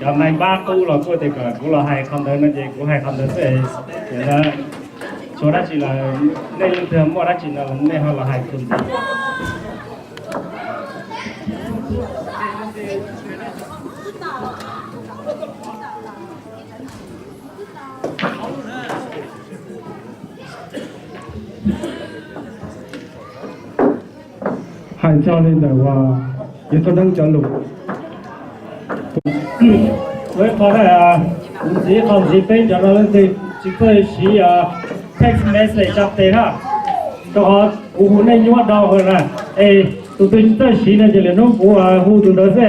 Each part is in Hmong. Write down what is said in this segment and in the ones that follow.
Cov nai npab qub los kuj tias kom kuv los hais qhov ntawd no ces kuv hais qhov ntawd xwb. Ces tshuav dab tsi los nej leej twg muaj dab tsi no nej ho los hais tus ntxiv. Hais txog li ntawm uas yus tuaj neeb cov lus, ib qho ntxiv, qhov ntxiv peb cov no leej twg tsis txawj siv text message tsa tes na, rau qhov kuv hu nej nyuaj dhau na. Es tus twg tsis txawj siv no ces lwm hnub kuv hu tus ntawd xwb.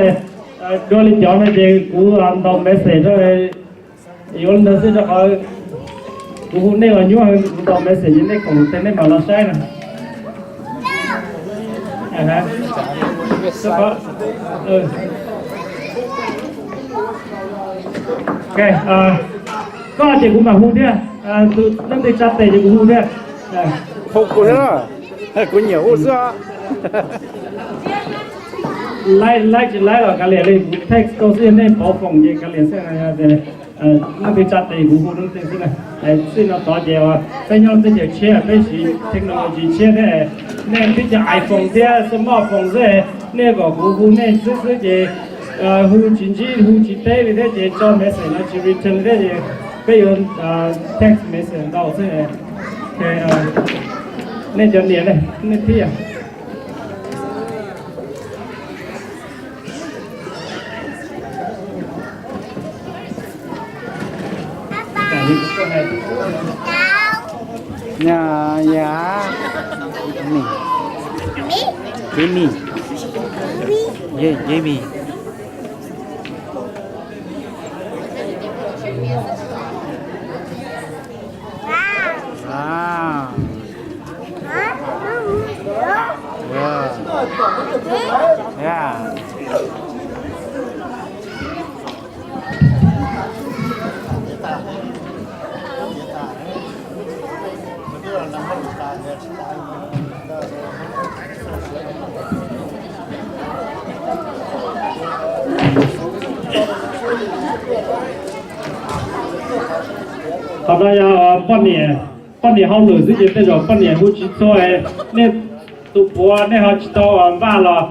Dua li cov no ces kuv ntaus message rau, yuav li ntawd xwb rau qhov kuv hu nej los nyuaj, kuv ntaus message nej koom tes nej mam los saib na. Koj ces kuv mam hu thiab, tus leej twg tsa tes ces kuv hu thiab. Hu kuv thiab, kuv nyiam hu xwb. Laib tsis laib los kav liam li, kuv text rau xwb, nej pov foom ces kav liam xwb. Leej twg tsa tes kuv hu leej twg xwb na. Txij no tod ces peb nyob teb chaws tshiab peb siv technology tshiab thiab, nej tib co iPhone thiab smartphone xwb, nej kom kuv hu nej xwb xwb ces hu tsis ntsib hu tsis teb li thiab ces tso message no tsis return li thiab ces peb yuav text message ntau xwb. Nej cov niam ne, nej thiab. Jamie. Jamie. Yeah, Jamie. Wow. Yeah. Yeah. Qhov no yog poj niam, poj niam hauj lwm xwb ces tej zaum poj niam hu tsis txhua. Nej tus puav nej ho tsis tau npaj los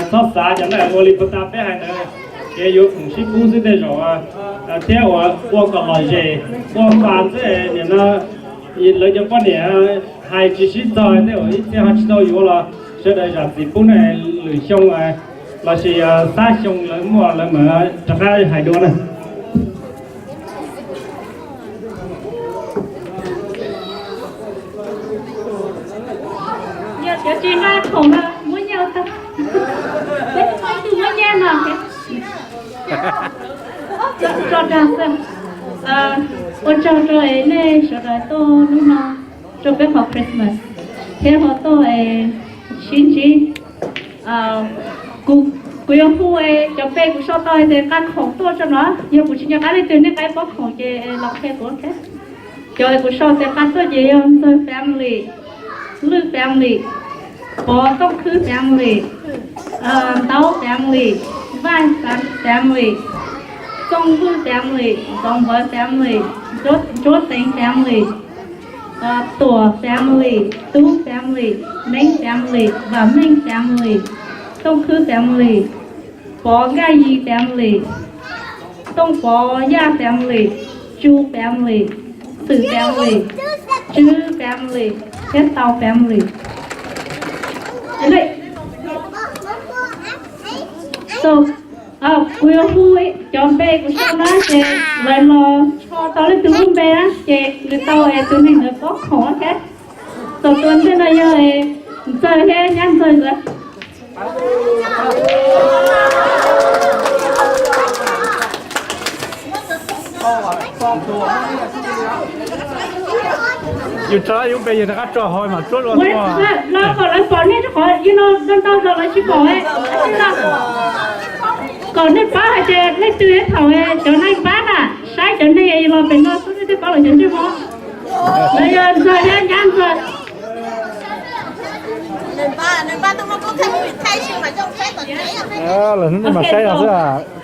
txhob xav, cov no ua li puag ta peb hais ntawd, kev yuav khoom sib pub xwb tej zaum thiab ua kom lom zem ua fas xwb. Nim no lawv cov poj niam hais tsis sib txog, tej zaum ib txhia ho tsis tau yuav los sawv daws zam txim pub na, lwm xyoo lossis xab xyoo lawv muaj lawv mam rov qab hais dua na. Yog cov tsis nqa khoom no muab nyiaj tag, peb muaj ib tug muab nyiaj no. Tso dag xwb. Ua tsaug rau nej sawv daws tuaj hnub no rau peb qhov Christmas thiab ho tuaj sib ntsib. Kuv yuav hu cov npe kuv sau tau hais tias nqa khoom tuaj tso no. Yog kuv tsis nco qab leej twg nej nqa ib pob khoom ces los qhia kuv. Cov kuv sau tias nqa tuaj ces yog Ntxawg family, Lwj family, Pov Tooj Khwb family, Ntaub family, Vaj family, Txooj Vwj family, Ntxoov Npawv family, Ntsuab Teev family, Tuam family, Tub family, Meeb family, Vam Meej family, Tooj Khwb family, Pov Nkaj Yis family, Tooj Pov Yaj family, Tsu family, Xwm family, Tswb family, thiab Tau family. Kuv yuav hu cov npe kuv sau na ces lawv los tso tau leej twg lub npe na ces nws tau es tus neeg ntawd pob khoom. Ok, tus tus ntej no yog Ntxawg thiab Nyab Ntxawg ntawd. Yus tso yus npe yus rov qab tso ho mas tsuab dua. Los kom lawv pom nej rau qhov yus no ntau ntau los lawv tsis pom. Kom nej paub hais tias leej twg thaum cov neeg pab na, saib cov neeg los pem no xwb nej thiaj paub lawv cov ntsej muag. Lawv yog Ntxawg thiab Nyab Ntxawg. Lawv hnub no mas saib no xwb,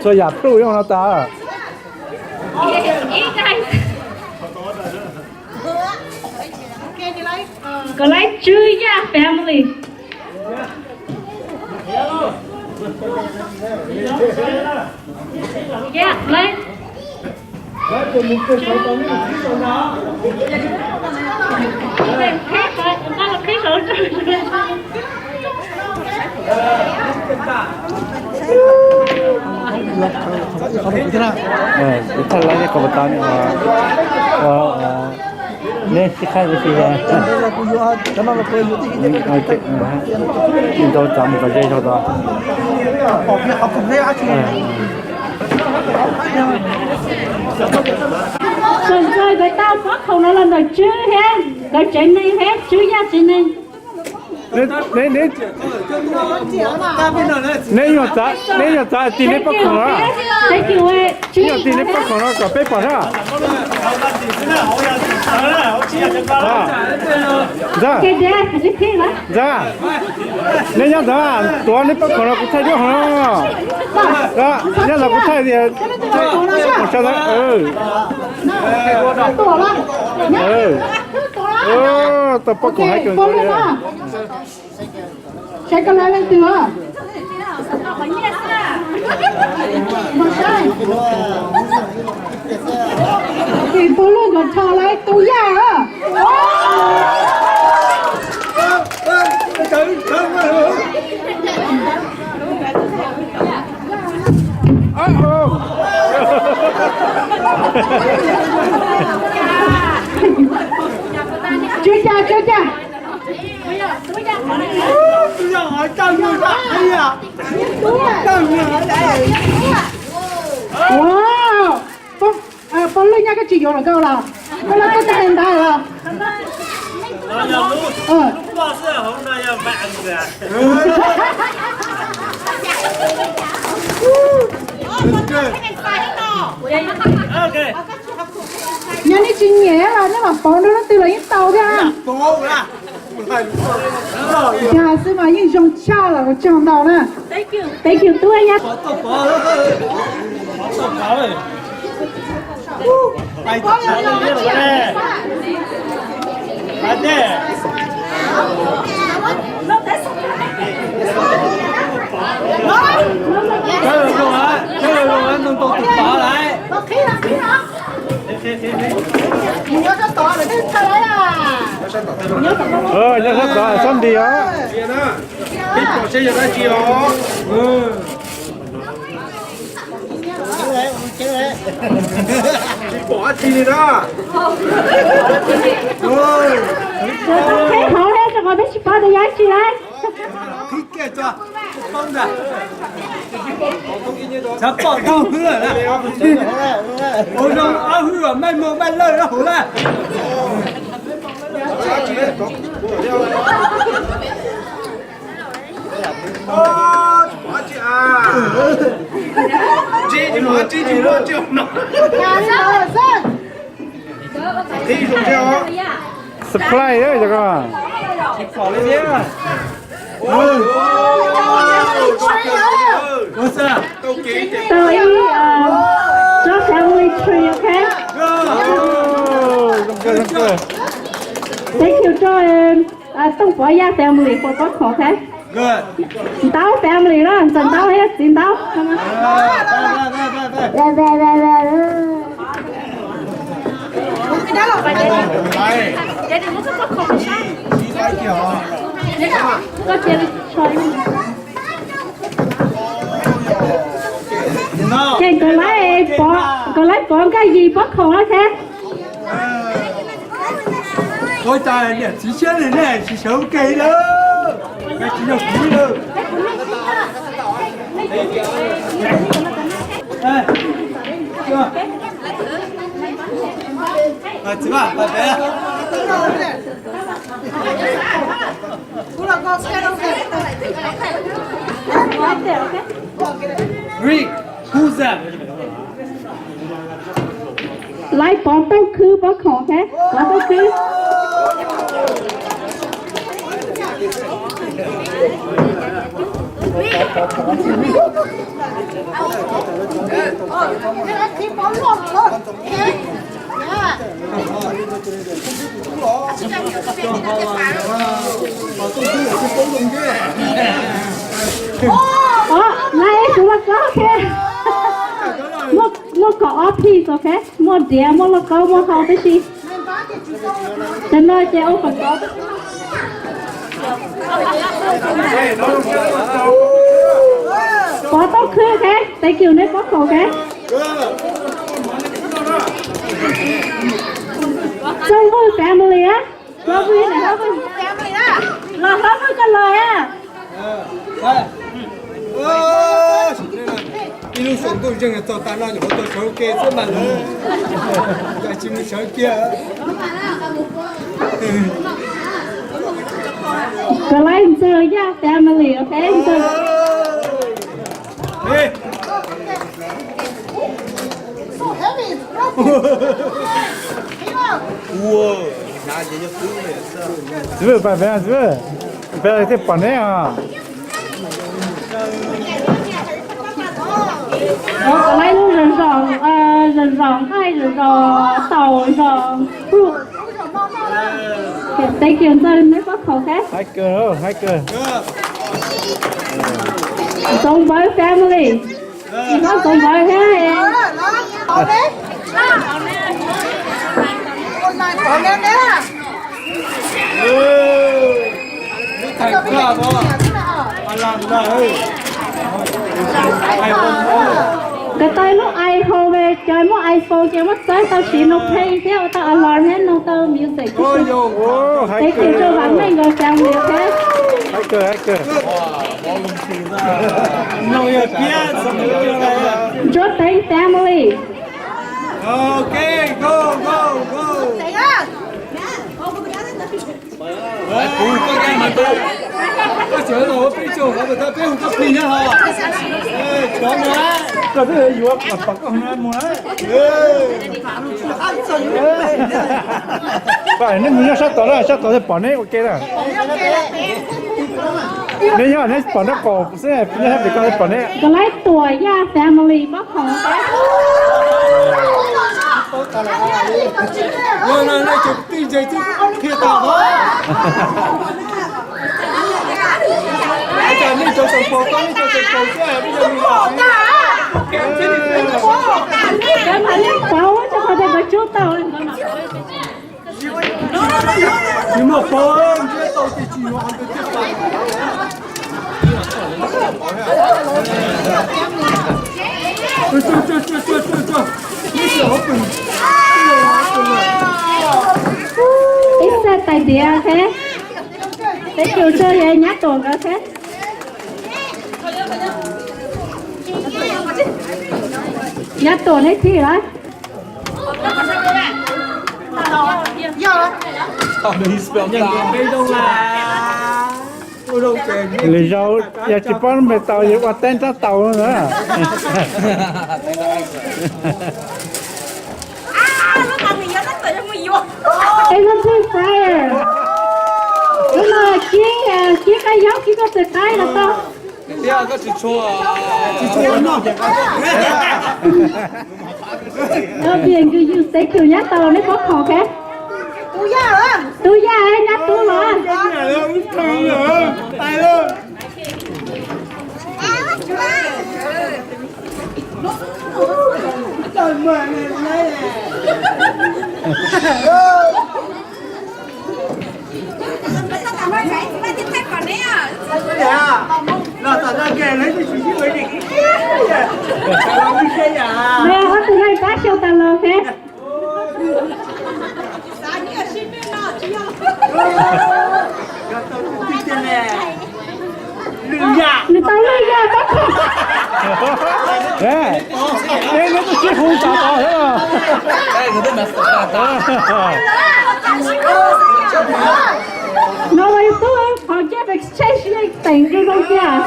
txhua yam plub yooj no tas. Kom lawv Tswv Yaj family. Kuv thaj lab nyob qhov pas tau ne. Neb sib qhaib ua si. Ntau tsav mus kom ze zog tau. Txawm ntxawg nkawd tau pob khoom no los ntawm Tswv thiab nkawd tsev neeg thiab Tswv Yaj tsev neeg. Neb, neb, neb nyuag txav, neb nyuag txav tis neb pob khoom no. Neb nyuag tis neb pob khoom no kom peb pom sab. Ntxawg, ntxawg, neb nyob ntawd tuav neb pob khoom no kuv thaij duab hov no. Nyob los kuv thaij tias, tau pob khoom haib kawg nkaus li. Saib koj lab leej twg os? Tim pog luaj nkawd rho lawv tus yaj os. Tswv Yaj, Tswv Yaj. Wow, pog Lwj Nyab, koj tsis yuav los koj los? Koj los koj tsis hais ntawd los? Yog nej tsis nyiam los nej mam pauv nrog leej twg los yeej tau thiab. Yog xwb mas yeej zoo tshaj los tsaug ntau na. Thank you tub nyab. Nyob sab tod xob nti os. Peb pom seb yog dab tsi os. Tsis pom dab tsi li na. Qhib hauv thiab rau qhov peb tsis paub tias yog dab tsi na. Qhib kiag tso, poob ntag. Xav pom dhau hwv lawm na. Ua zoo ob hwv maj muag maj lawj hauv na. Supply cov ko. Tau ib tsob family tree, ok. Thank you tsob Tooj Pov Yaj family for pob khoom, ok. Ntaub family na, ntxawm Ntaub thiab txiv Ntaub. Ces nkawd lawv pov, nkawd lawv pov Nkaj Yim pob khoom na, ok. Ua cas niam txiv siab li nej tsis sawv ua ke lawm, tsis yog kuv lawm. Txiv, pab peb. Read, who's that? Lawv pov Tooj Khwb pob khoom, ok, pov Tooj Khwb. Ov, nai es kuv los kaub thiab. Muaj kaum ob piece, ok, muaj diav, muaj lauj kaub, muaj hau tib si. Cov no ces ua kom kaub. Pov Tooj Khwb, ok, thank you, neb pab kaum, ok. Txooj Vwj family a. Hlob Vwj, Hlob Vwj. Los Hlob Vwj koj los a. Ib lub saum ntuj zeeg txog tas no nyuam qhuav tau sawv ua ke xwb mas lawm, cas tsis mus sawv kiag. Koj laib Ntxawg Yaj family, ok, Ntxawg. Txiv Vwj, pab peb, Txiv Vwj, peb thiaj pom neb os. Koj laib lub zos, zos, zos nqaij, zos, zos taus, zos pluj. Thank you Ntxawg, neb pab khaum thiab. Haib kawg, haib kawg. Txoov Npawv family. Tsis muab Txoov Npawv thiab. Koj tau lub iPhone, cov muaj iPhone ces muab txawb tau siv noog pheej thiab ua tau alarm thiab noog tau music. Thank you rau Vam Meej nkawd family thiab. Ntsuab Teev family. Nej mus nyob sab tod na, sab tod thiaj pom neb ua ke na. Neb nyob neb pom nraub qaum xwb, nyob sab pem ko thiaj pom neb. Koj laib Tuam Yaj family pab khaum. Tsis muaj paub ntiab tau ces tsis yuav hov ntawd thiaj pais. Ib txaj tais diav thiab. Peb tus tso yog Nyab Tuam nkawd thiab. Nyab Tuam neb thim lawm. Lwm zaus yog tsis paub lub npe tau yog ua teb nrab taus na. Energy fire. Lub no Kib, Kib Qab Yob, Kib koj tus qaib los tau. Tub Yaj, Nyab Tub los? Ob tug neeg tab xyoo tas los thiab. Nws tau lwj yaj tab. Neb twb sib hu tas tod thiab. No mas yus tub qhov gift exchange nej teem zoo zoo tiag.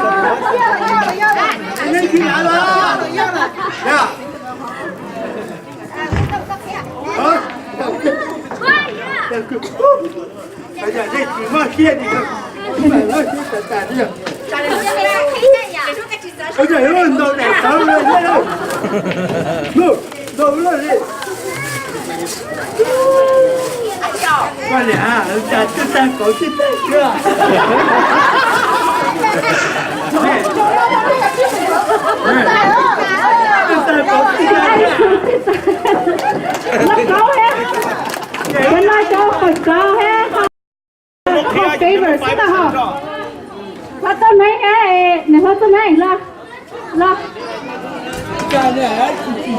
Cov no cov qhov txawv thiab, qhov favor xwb tau ho. Hlob Txoj Neeb, nws Hlob Txoj Neeb los, los,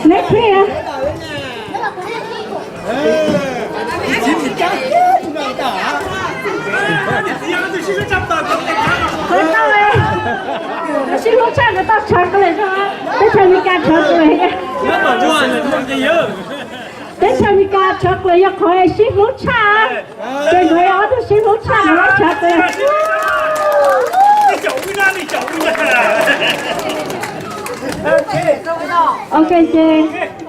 neb phij. Sib hlub tshaj nkawd tau tshav koj li, teb chaws Amelikas tshav koj li. Teb chaws Amelikas tshav koj li yog qhov sib hlub tshaj, ces nkawd yog ob tug sib hlub tshaj nkawd tshav koj li. Ok, ces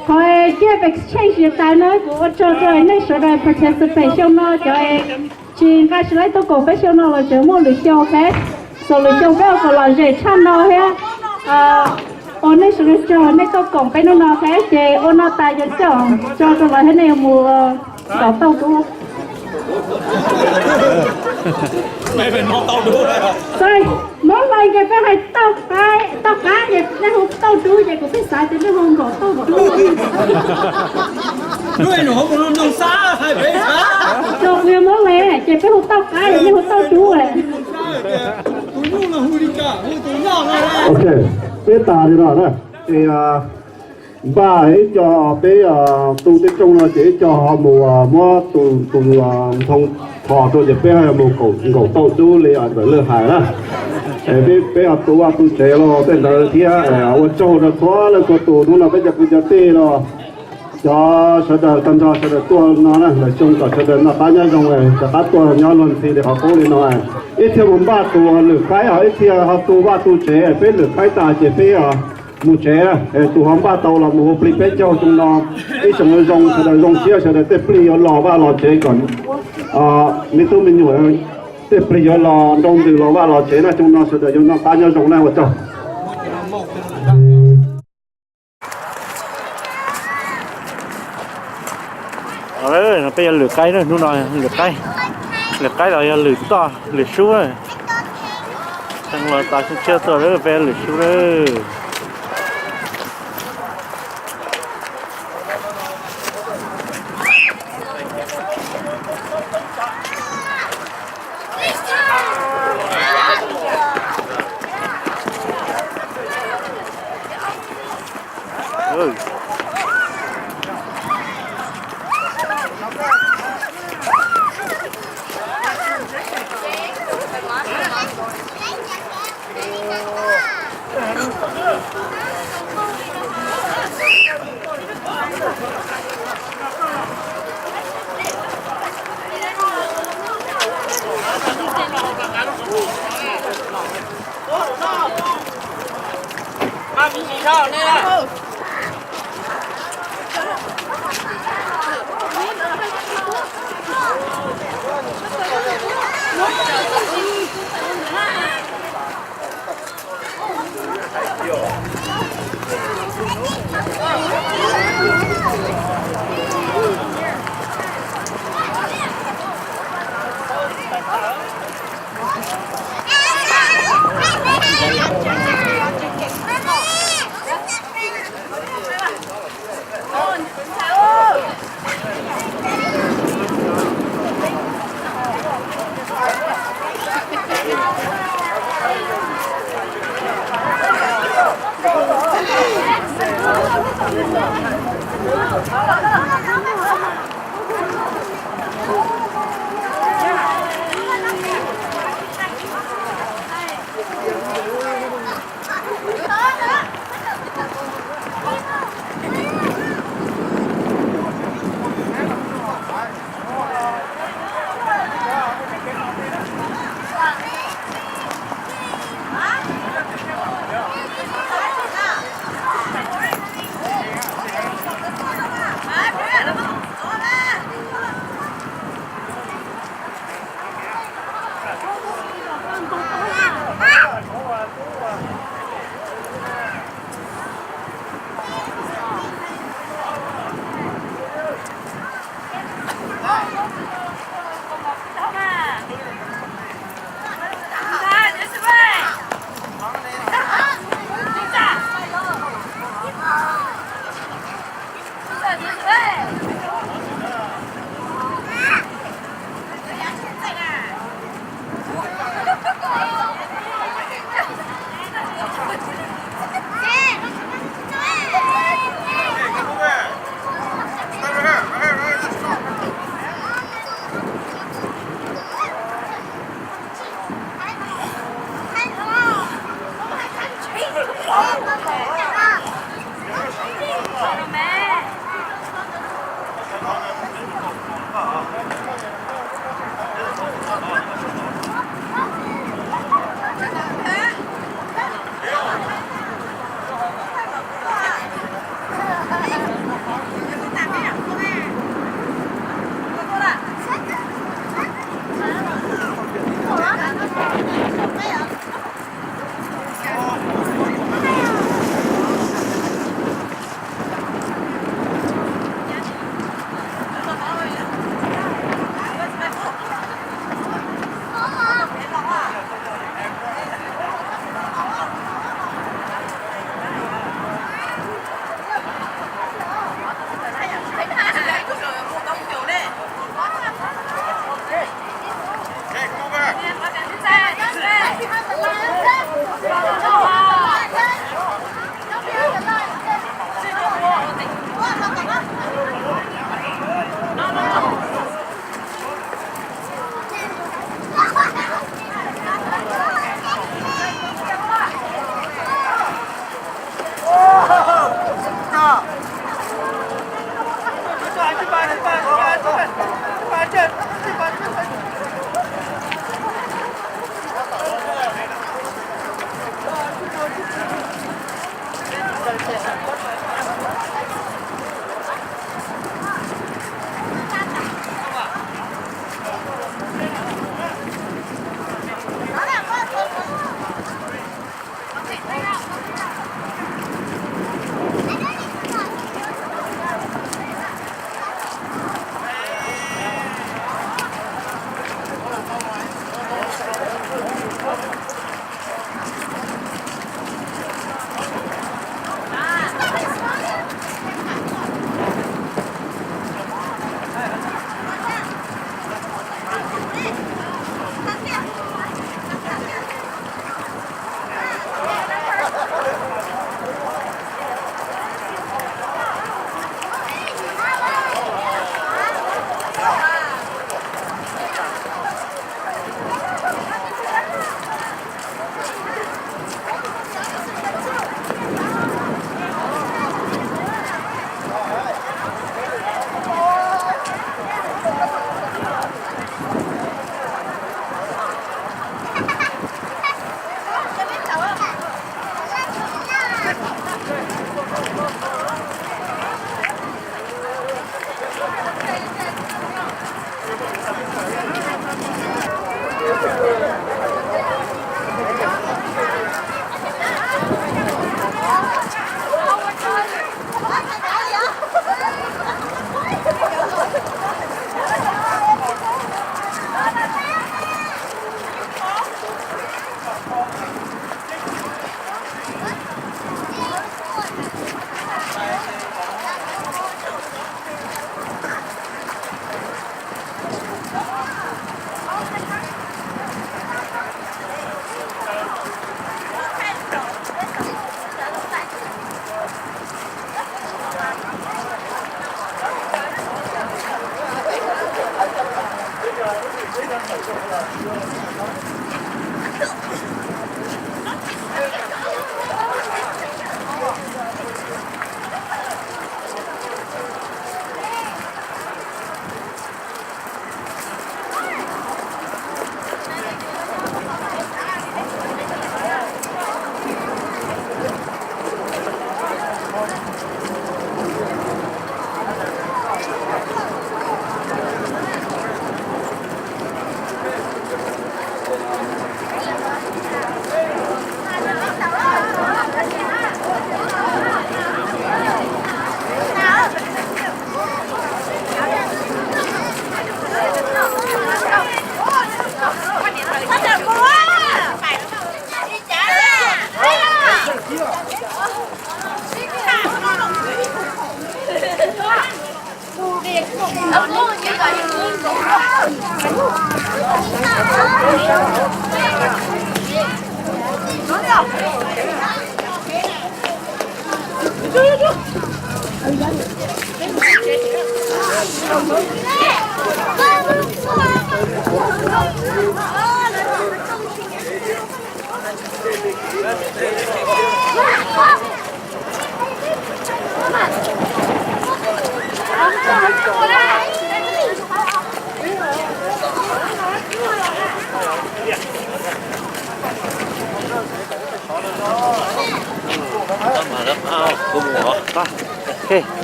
qhov gift exchange tas no kuv ua tsaug rau nej sawv daws participate xyoo no, cov tsis nqa slide tuaj koom peb xyoo no los tseem muaj lwm xyoo, ok. Xaus lwm xyoo peb ua kom lom zem tshaj no thiab. Ua nej sawv daws tsaug nej tuaj koom peb hnub no, ok. Ces ua no tas yuav coj tso rau lawv thiab nej yuav mus ntaus tauj dub. Sorry, Moob Lees ces peb hais tauj qab, tauj qab ces nej hu tauj dub ces kuv thiaj xav tias nej hu ntaus tauj dub. Tso kuv yog Moob Lees ces peb hu tauj qab ces nej hu tauj dub. Ok, peb tas li no na. Ces npaj ib co, peb tu tej rooj no ces ib co ho mus muab tus ntoo thom rau ces peb ho mus ntaus tauj dub li ntawm lawv hais na. Peb ho tu vaj tu tsev los tej ntawd thiab. Ua tsaug rau txhua leej txhua tus, hnub no peb cov kwv cov tij los cov sawv daws tag nrho sawv daws tuaj no na, lawv xyoo kom sawv daws noj qab nyob zoo, rov qab tuaj nyob luag ntxhi li qhov qub li no. Ib txhia mus npaj tus lwm qaib, ho ib txhia ho tu vaj tu tsev, peb lwm qaib tas ces peb mus tsev. Tus ho npaj tau los mus hu plig peb caug xyoo no, ib xyoo zoo, sawv daws zoo siab, sawv daws tej plig yuav los vaj los tsev kom me tub me nyuam tej plig yuav los nroo ntws los vaj los tsev na, xyoo no sawv daws yuav noj qab nyob zoo na, ua tsaug. Peb yog lwm qaib, hnub no lwm qaib, lwm qaib los yog lwm toj lwm sub. Xyoo los tas xyoo tshiab tuaj peb lwm sub lawm.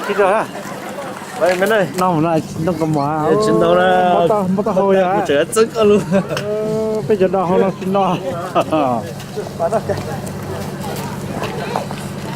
Tib rau ha. Noj mus no tsis ntoo kaus mom, tsis ntoo na. Muab taub hau yog tseem txeeb koj lub. Peb cov do hau no tsis noj.